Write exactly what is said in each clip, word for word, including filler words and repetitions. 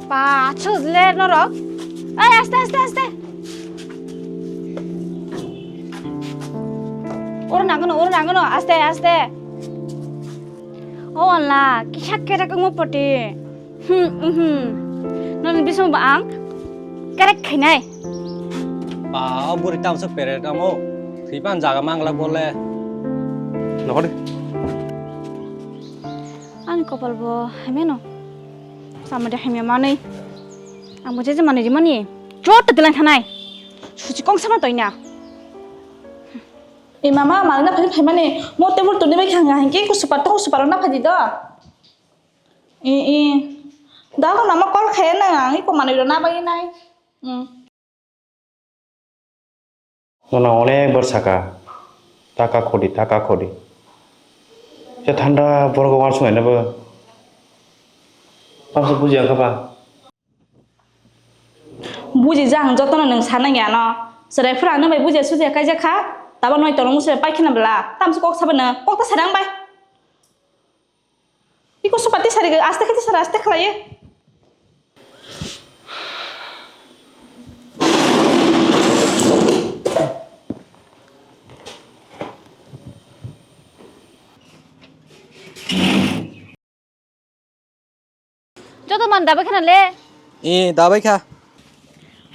Ba, achuk le norok. Ai, aste, aste, aste. Oro nangano, oro nangano, aste, aste. O Allah, kisa kerak wngma poti. Hmm, mhm. Noni bising ba ang kerek khainai. Ba, o buri tamsa pere tamo. Thwipan jaga mangla bole. Nohore. Ani kopal bo hemeno. Samode hemya manwi. Ang bo je je manwi rimani. Chot tilang thanai. Suchi kong sama toina. E mama, mangna phai phaimani. Mo table tuni bai khanga hingke kusupar to kusupar na phadi do. E, e. Da ko nama call khaya na ang ipo manwi rona bai nai. Hmm. Nono onek bar saka, taka khodi, taka khodi. Je thanda borok uansuknai nabo. Tamsa bujiya kha ba. Buji jang jotono nwng sana ya no. Serai phura nang bai bujiya sujiya kaijak kha. Tabo noi tolong se pai khina bela. Tamsa kok sabo no, kok ta sarang bai. Iko supati sari aste khati sari aste khlaiye. Joto man dabai khana le. E, dabai kha.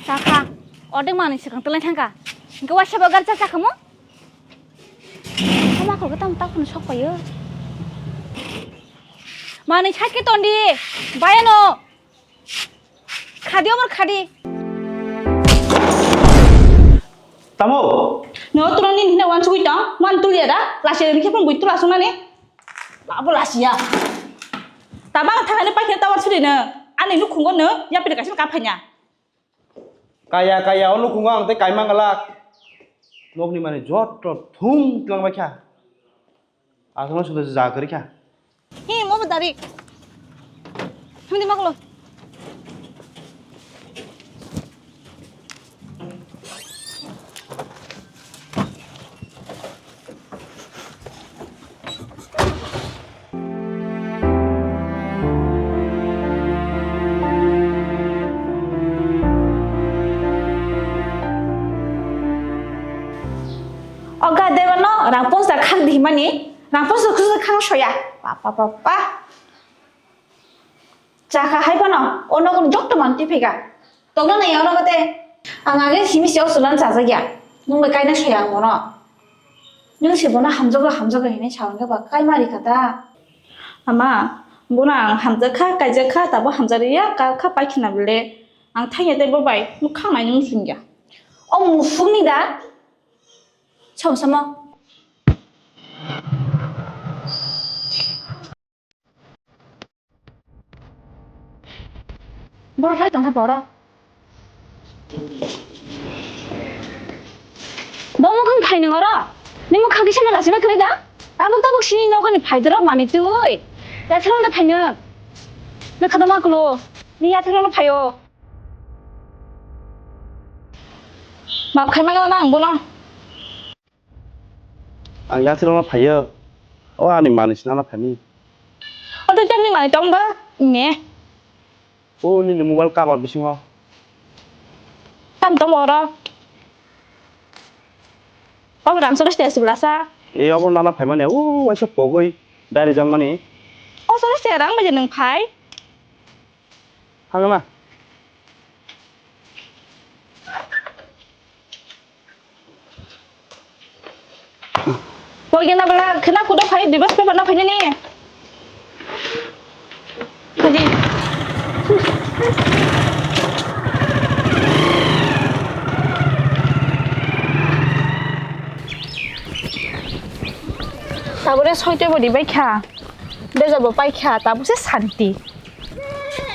Sakha, ordek manwi swkang twlai thangkha. Hingke waisa bo gari cha chakhamu? Ama khulke tamo takhum sok paio. Manwi sakhe tondi, bayano. Khadi omor khadi. Tamo? No, turo ni hina wan sugui tong, wan tulia da, lasi ni khe pun bui tula sunani. Abo lasiya. Tabang thangani paikhe tawar suri no. Ani nukhungo no, yapri kaisa kaphanya. Kaya, kaya, o nukhungo ang tei kaima galak. Nokni mani jotto thum tlang bai kha. Aswkno sudai ja kwrwi kha. Hi, mo bo dari. Himdi maklo. O ga deba no rang ponsa khang di himani, rang ponsa khang soya. Pa, pa, pa, pa. Chakha hai phano, o nogo ni jotto manti phega. Tongna nai ono kote. Ang age simi se o sulan chajak ya. Nung bai kaina soya ang bono. Nung se bono hamjago, hamjago hinui sa hwnkhe ba kai mari kha ta. Ama, bono ang hamjak kha, kaijak kha, tabo hamjak ya, kal kha pai khina bele. Ang thangya tei bo bai, nuk khang nai nung sungya. O musuk ni da? Som samo. Borok hai tongkha borok. Bo mukhang phai nung oro. Ni mukhang kisa mala sima kwrwi da? Tabuk tabuk sini nogo ni phai dorok mani twi. Yathero no phai nung. Ni khada ma kulo. Ni yathero no phai o. Map khai ma na ang bono. Ang yathirokno phaiyo. O ani manwi sinana phaini. O tei tamni manwi tong ba? Ne. O nini mobile cover bisingo. Tam tong oro. O rang soro site sibla sa. E obo nana phaimani o waisa pogwi dari jangmani. O soro site rang baje nung phai. Hangma. Poi gana bala khena kuda phai divorce paper na phai ni. Phai di. Tabore soite bo dibai kha. Bejabo pai kha, tabuk se santi.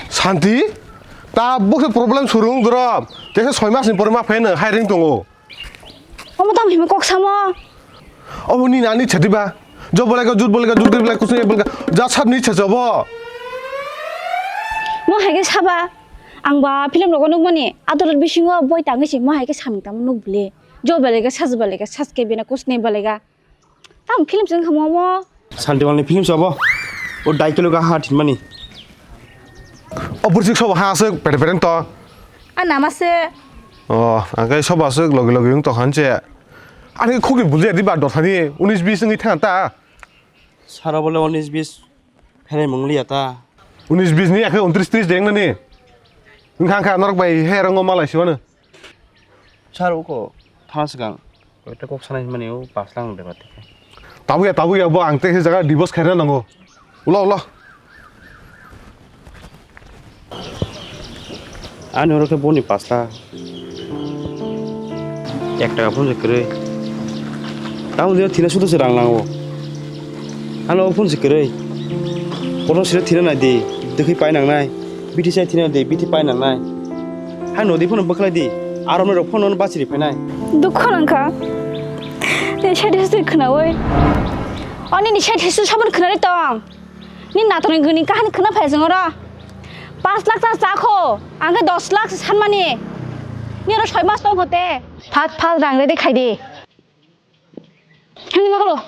Santi? Tabuk se problem suru wng doro. Tese soi mas ni pore ma phai no hai ring tongo. Omo tamo himo kok samo. Omo ni nani chati ba. Jo bolega jut bolega jut bolega kusni bolega ja sab ni chati obo. Mo hai ke saba. Ang ba film rogo nukmani adolot bisingo boi tangwi se mo hai ke samung tamo nuk bile. Jo bolega saj bolega saj ke bina kusni bolega. Tamo film se wngkha momo. Santiwal ni film se obo. O daikilo ga ha thinmani. O burjik sobo ha aswk pere pere to. A nama se. O, angkai sobo aswk logi logi wng tokha nche. Ani khukni bulia di ba dothani unis bis wngwi thang ta. Saro bole unis bis pherai mung liya ta. Unis bis ni akhe untris tris deng nani. Wngkha angkha norok bai he rongo malai siwano. Sir, uko thana swkang. Koi ta kok sanai mani o pass lang de bati. Tabuya, tabuya, bo ang te jaga divorce khaina nango. Ulo, ulo. Ani oro khe boni pass la. Ek taka phone se kwrwi. Tamo je thina sudo se rang nango. Ano phone se kwrwi. Kono sire thina nai di. Dwkhwi pai nangnai. Bithi chai thina di, bithi pai nangnai. Hai nodi phone bwkhlai di. Aromni rok phone no bachiri phainai. Dukho nangkha. Ni side history khnawi. Oni ni side history sabon khnari tong. Ni natorni gini kahani khna phai jong ro. Panch lakh ta cha kho. Ang khe dos lakh se sanmani. Ni ro soi mas tong hote. Phat phat rang ready khai di. Hini magalo.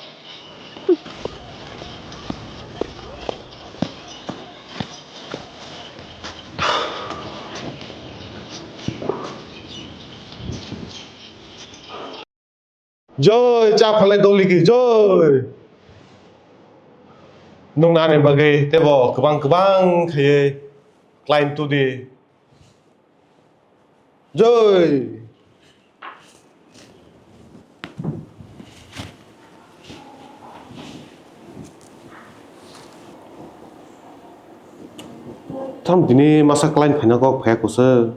Joi, cha phalai doli ki joi. Nung nani bagwi tebo kwbang kwbang khaiwi client tudi. Joi. Tam tini masa client phaina kok phaya kusa.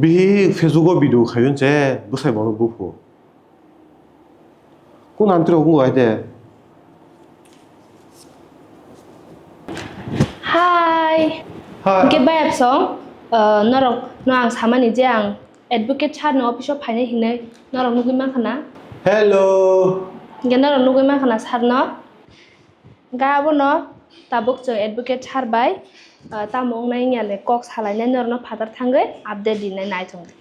Bihi Facebook o video khayun che bwsai bono buphu. Kun antri okungo aide. Hi. Hi. Hwnkhe bayap song, uh, norok no ang samani je ang advocate sir no office o phainai hinwi norok nugwi mankha na? Hello. Hwnkhe norok nugwi mankha na sir no? Hwnkhe abono tabuk chwng advocate sir bai, uh, tamo wngnai wngya le kok salainai norokno phatar thangwi update rinai naithok di.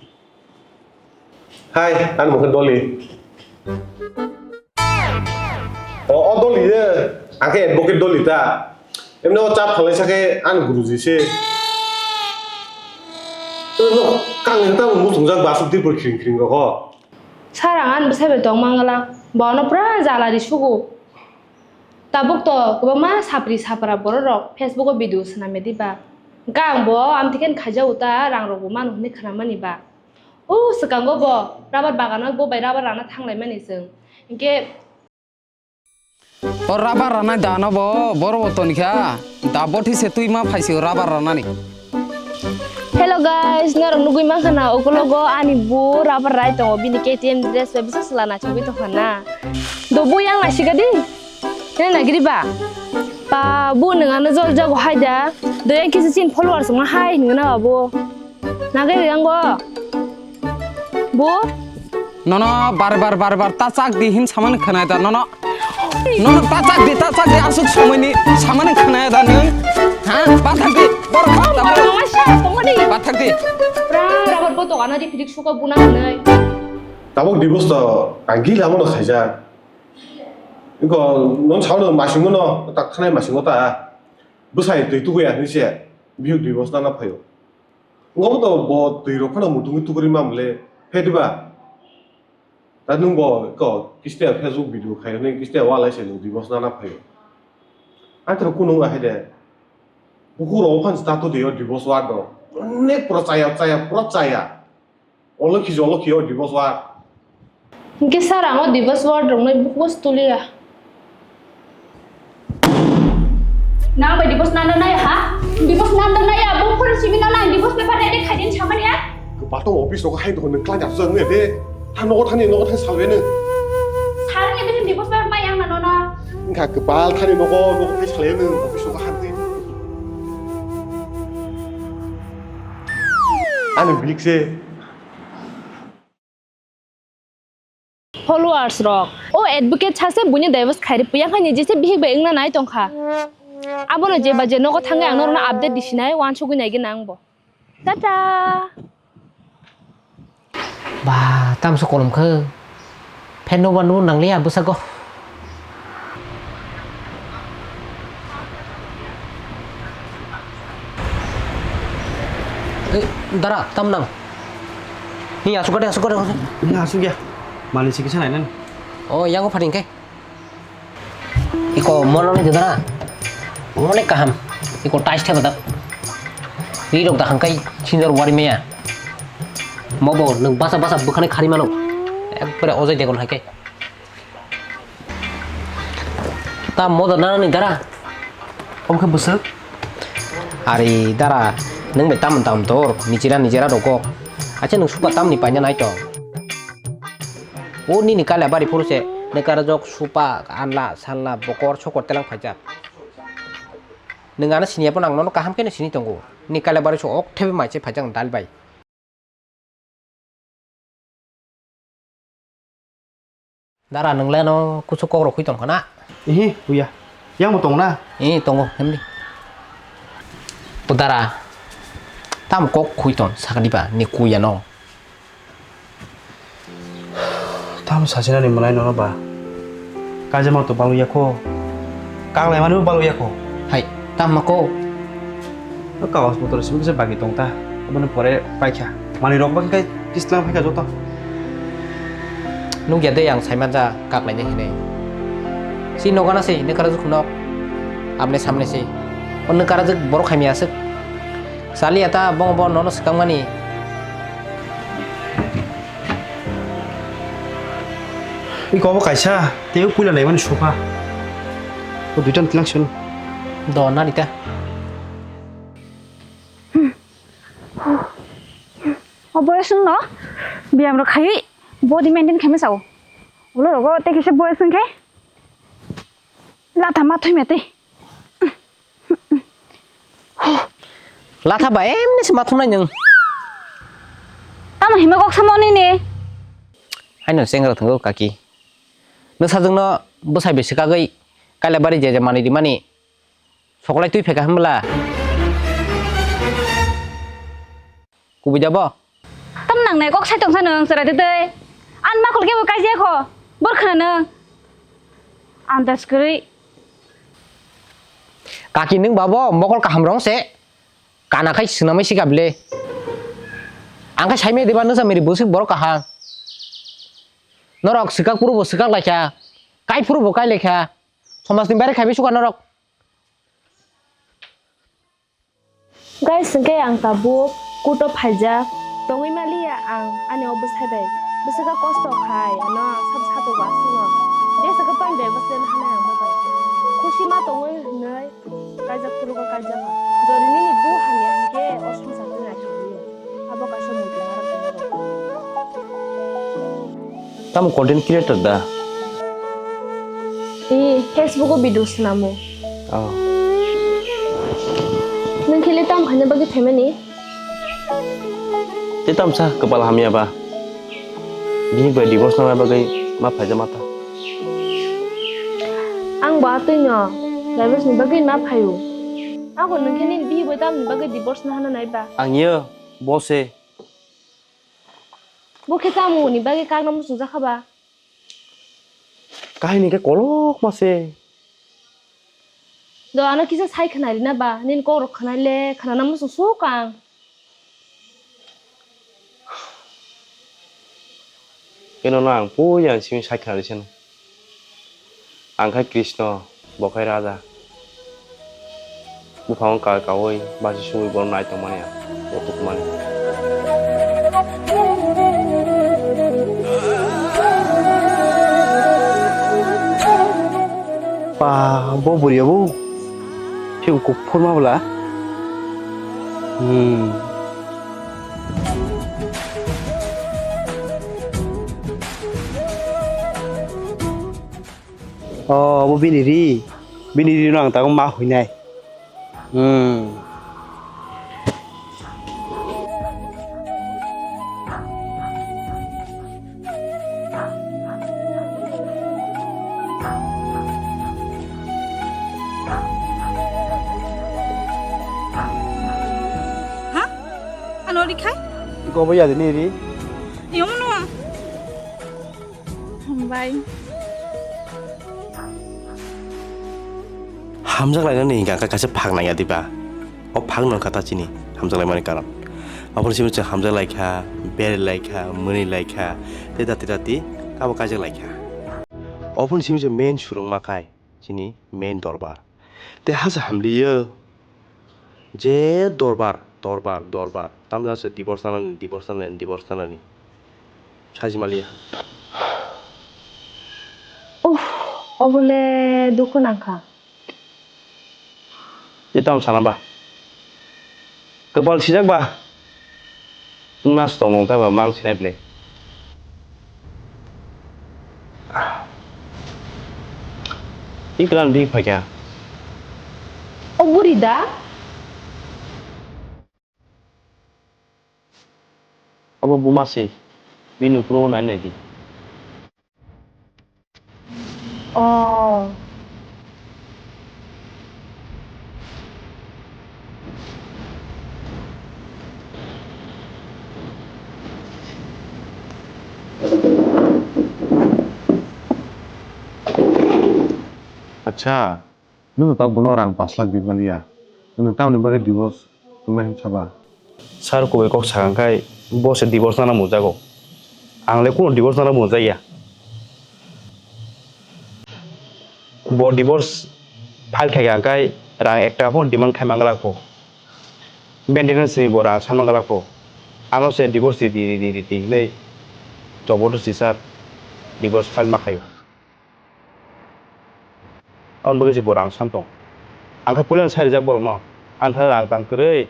Hai, ani mokhe Doli. O, o Doli ye, ang khe advocate Doli ta. Emne o chap khalai sakhe ani guruji se. Kang ta musung jak basuk di pur khring khring rok o. Sir, ang ani bwsai bai tong mangala. Bono pura jala ri sugo. Tabuk to kwbangma sapri sapra borok rok Facebook o video swnam ya di ba. Hwnkhe ang bo amtwi khe khaijao ta, rang rok bo mano hwnwi khna mani ba. O swkango bo rubber bagano bo bai rubber rana thang lai mani chwng. Hinkhe o rubber rana da no bo, boro bo toni kha. Da bothi se twi ma phai se o rubber rana ni. Hello guys, norok nugwi mankha na, ukulogo ani bo rubber rai tongo, bini K T M dress bai bwsa chwla naithogwi tongkha na. Do bo yang naisika di. Hene nagiri ba? Ba, bo nwng ano jol jago hai da. Do yang kisa chin followers wngna hai hinwi na ba bo. Nagiri yang bo. Bo? Nono bar bar bar bar ta chak di hin samani khwnai da nono. Nono ta chak di, ta chak di, aswk somoini samani khwnaya da nwng? Ha? Bathak di, borok kha tabuk. Bathak di. Pra, rabar bo dogano di phirik suka buna hwnwi. Tabuk divorce to ang gila mono khaijak. Iko non sao no masingo no tak khanai masingo ta. Bwsai twi tukuya hwnwi se bihuk divorce nana phaio. Ngo to bo twi rok phano mutung tuguri mamle phe diba. Ta nung bo ko kiste Facebook video khai ne kiste walai se nung divorce nana phaio. Antro kunu ahai de. Buku ro phan sta to de divorce wa do. Ne pro chaya chaya pro chaya. Olo khijo olo khio divorce wa. Hingke sir, ang o divorce word rok nai bukubo stuliya. Nang bai divorce nanda nai ha? Divorce nanda nai ya, bung phone simi nang nang divorce paper ready khai din samani ya? Kwpal tong office rogo hai dohor nwng klan jabsa nwng de. Ha nogo thani nogo thani salwe nwng. Sir ni bini divorce paper mai yang na nono. Wngkha kwpal thani nogo nogo thani salwe nwng office rogo han de. Ani big se. Followers rok. O advocate sase buini divorce khairi puya khai ni jese bihik bai wngna nai tongkha. Abono jeba je nogo thangwi ang norokno update disinai wansugwi naigwi nang bo. Tata. Ba, tamso kolom khe. Phen no ba no nangliya bwsago. Eh, dara, tam nang? Ni asuk gade, asuk gade, asuk. Ni asuk ya. Mani sikisa nai nani. Oh, yang ko phating kai. Iko mono ni dara. Mone kaham. Iko tais theba dak. Ri rok dak hangkai sinjor wari meya. Mobo nung basa basa bukhani khari mano. Ekbare ojai degon hai kai. Ta moda nani dara. Omo khe bwswk? Ari dara, nwng bai tamon tamon tor, nijera nijera rokok. Acha nwng supa tamni paina nai tong. O nini kala bari phuru se, nwkarajok supa, anla, sanla, bokor, sokor telang phaijak. Nwng ano siniya phano ang nono kaham kheno sini tongo. Ni kala bari so ok thebe mai se phaijak dal bai. Dara, nwng le ano kuchuk kok rok hui tong kha na? Ihi, huya. Yang bo tong na? Ee, tongo, hemdi. O dara, tam kok hui tong sakha diba ni kuya no? Tam sachinani mwnai nono ba? Kaijama to balwi ya kho. Kaklai mani bo balwi ya kho. Hai, tam ma ko? O kawas motor simi kisa bagi tong ta. Aboni pore paikha. Mani rok bangkhe tislang phaikha joto. Nukya de ang saimanja kaklainai hinwi. Si nokana se, nwkarajwk nok. Amne samne se. O nwkarajwk borok hamya aswk. Sali ata bong bong nono swkangmani. Iko obo kaisa, tei o puila naimani sofa. O duita ni tilang siyano. Do, narita. O boyos wngno biyam rok khaiwi body maintain khaima sao. Ulo rogo tei kisa boyos wngkhe latha ma thwima tei. Latha ba emni se ma thumnai nwng. Tamo hima kok samo nini? Haino chengra thwngo kaki. Nwsajwkno bwsai bai swkagwi kailabari je je manwi rimani sokolai twi phaikha hwnbwla? Kubui da bo? Tam nangnai kok sai tongsa nwng chwrai twi twi. An makul kebo kaijia kho. Bor khna nwng. Andas kwrwi. Kaki nwng babo mokol kaham rong se. Kana khai swnamai sika bile. Ang khai saimai diba nwsa miri bwswk borok kaham. Norok swkak phuru bo swkak laikha. Kai phuru bo kai laikha. Somajni bare khaibai suka norok. Guys, hwnkhe ang tabuk kuto phaijak, tongwi maliya ang ani o bwsai bai. Bwswkha kosto khai, ano ang sab satok aswkno. Jesa khe pani bai bwsai hanai ang bo bai. Khusi ma tongwi hwnwi kaijak phuru khe kaijak. Jori nini bu hamya hinkhe o swngchar twi naikha. Abo kaisa muitu narwk tongmani. Tamo content creator da? Ee, Facebook o video swnamo. Oh. Nwng khe le tamo khaina bagwi phaimani? Tei tamsa kwpal hamya ba. Bini bai divorce nangna bagwi ma phaija mata. Ang bo atwi no divorce ni bagwi ma phaio. Abo nwng khe nini bihik bai tamni bagwi divorce nahana nai ba? Ang yo, bo se. Bo khe tamo ni bagwi kakna muchungjak kha ba? Kahini khe kolokma se. Do ano kisa sai khwnai rina ba, nini kok rok khwnai le khwnana muchung suk ang. Eno no ang puya simi sai khwnai risa no. Ang khai Krishna, bo khai Raja. Buphango ka kaui basi sui borok nai tongmani ang, o tukmani. Pa, bo bwrwi abo, phiu kuphur ma bwla. Hmm. O, obo bini ri. Bini ri no ang tabuk ma huinai. Hmm. Ha? Ano ri khai? Iko obo yadi ni ri? Yomo no. Hambai. Hamjak lainani hingka khe kaisa phak nangya diba? O phak no wngkha ta chini hamjak laimani karon. Ophor simi chwng hamjak lai kha, beri lai kha, mwnwi lai kha, tei dati dati abo kaijak lai kha. Ophor simi chwng main surungma khai chini main dorbar. Tei hasa hamliyo je dorbar, dorbar, dorbar. Tamjak se divorce nanani, divorce nanani, divorce nanani. Sajimaliya. Uff, obole dukhu nangkha. Tei tamo sana ba? Kwpal sijak ba? Wngna se tongmung ta ba mang sinai bwle. Tei kwlano di phaikha. O buri da? Obo buma se. Bini ukulok nai nai di. Oh. Acha, nwng ta bono rang pash lakh bimaliya. Nwng tamni bagwi divorce wngmani saba? Sir kubui kok sakha khai bo se divorce nana mujago. Ang le kuno divorce nana mujaya. Bo divorce file khai khai rang ekta bo demand khai manglak bo. Maintenance ni bo rang san manglak bo. Ano se divorce di di di di di hinwi jobodosti sir divorce file ma khaio. Aboni bagwi se bo rang san tong. Ang khe puila sai rijak borokno. Ang khe rang tang kwrwi.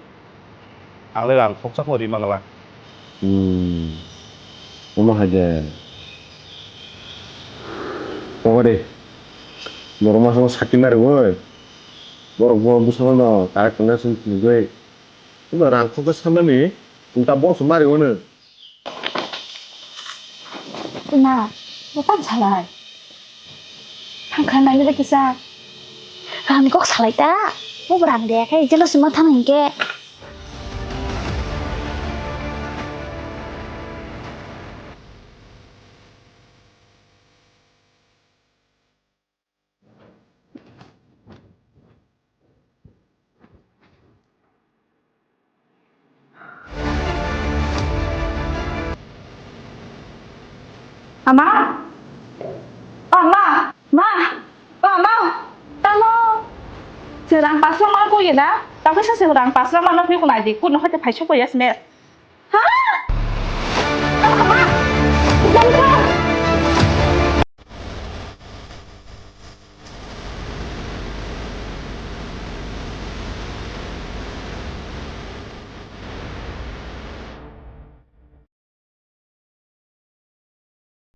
Ang le rang khoksa khe ri mangla. Hmm. Omo hai de. Omo de. Borok masa sakti mari oi. Borok bo bwsano no correct tongnai se nugwi. Ino rang khoksa sanani. Unta bo se mari ono. Ima, bo tang salai. Thang khan nai le kisa. Rang kok salai ta. Bo rang de khai jelo sima thang hingke. Ama? O ama! Ma! O ama! Tamo? Chwng rang pasrok ma koi na? Tamo kisa chwng rang pasrok ma no koi kunai di. Kuno hoite phaisok koi ya sne.